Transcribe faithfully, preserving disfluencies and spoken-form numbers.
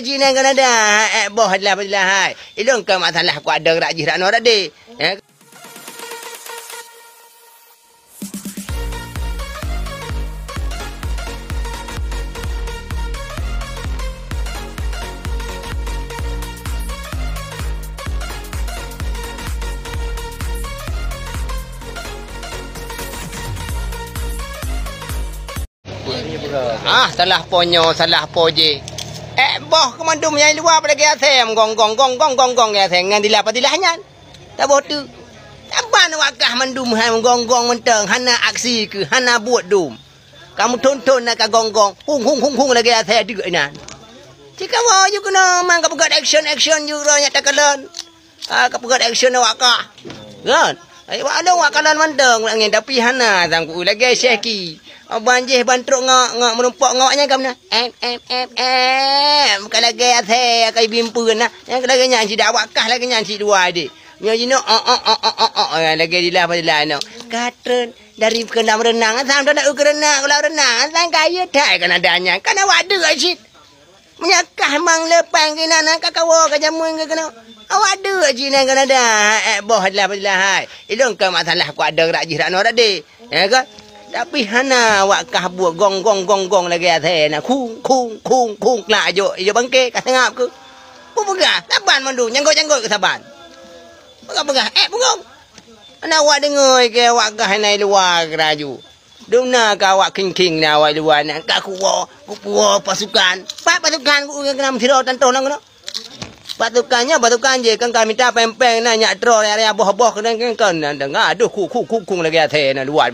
Jinan Kanada, eh, boh adalah, adalah hai. Ilong ka masalah ku ada gerak jih rak noe rak deh. Eh. Ah, salah po nyoe, salah po jih. Eh, boh keu mandum nyang luwa pada gaya asai, gong, gong, gong, gong, gong, gong, gaya asai ngon dilah padilah nyan. Taboh tu. Saban wakah mandum hai gong, gong mantong, hana aksi keu, hana buet dum. Kamu tonton na ka gong, gong, hung, hung, hung, hung lagèe asai deuk inan. Cikawa ju keunoe, mang ka peugah action, action ju roh nyak takalon. Ah, ka peugah action awak kah. Kan? Ai, wak along wak kalon mantong, wak angin, tapi hana sangku lagèe Syekh Ki. Oh, ban jih ban trok ngok, ngok meurumpok ngok nyan ka meunan. Em, em, em, em. Bukan lagèe asai, akai bimpeuen nah. Nyang lagèe nyan cit dak awak kah lagèe nyan cit dua deh. Nyoe jinoe, oh, oh, oh, oh, oh, oh, oh, lagèe dilah padilah nyoe. Katreun dari keunan meureunang, asam dak keureunang, kalau renang, asam kaya that kan ada nyan. Kan awak deuk cit. Meunyo kah mang leupang keunan ka kawoe ka jameun keu keunoe. Awak deuk jinan Kanada, eh, boh adalah, adalah hai. Ilong ka masalah ku ada gerak jih rak noe rak deh. Ya kan? Tapi hana awak kah buet gong, gong, gong, gong lagèe asai na. Khung, khung, khung, khung, klak jok, jok bangke, ka sangap keu. Peugah, saban mandum, janggot-janggot keu saban. Peugah-peugah, eh, peugong. Hana awak deungoe keu awak kah na luwa keu laju. Dum na ka awak khieng-khieng na awak luwa nyan ka kuwoe, kuwoe pasukan. Pat pasukan ku ureueng keunong sidroe tantoh lam keunoe. Pasukan nyan pasukan jih kan ka mita péng-péng na nyak troe raya boh-boh keudang kan na deungoe adoh khu khu khu khu lagèe asai na luwa.